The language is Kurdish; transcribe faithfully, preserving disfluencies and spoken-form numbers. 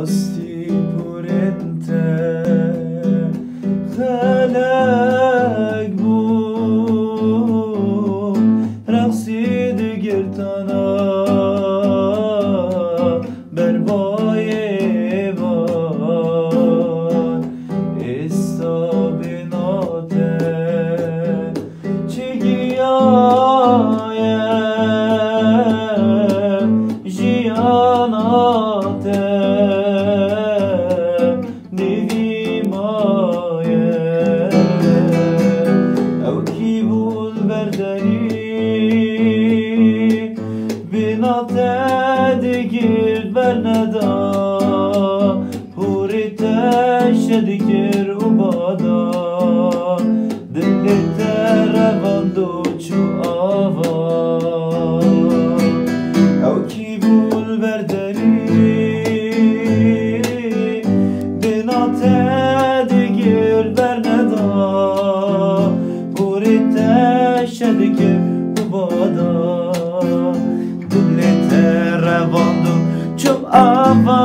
Astî pûrên te xelek bû, reqsî digirtana berbayê van. Êsta bêna te çi giyaye jiyana te nivî maye. Ew kî bû li ber derî bêna te digirt berneda. Hûrê te şedikir û bada dilê te revand û çû ava. Ew kî bû li ber derî bêna te digir berneda. Hûrê te şedikir û bada dilê te revand û çû ava.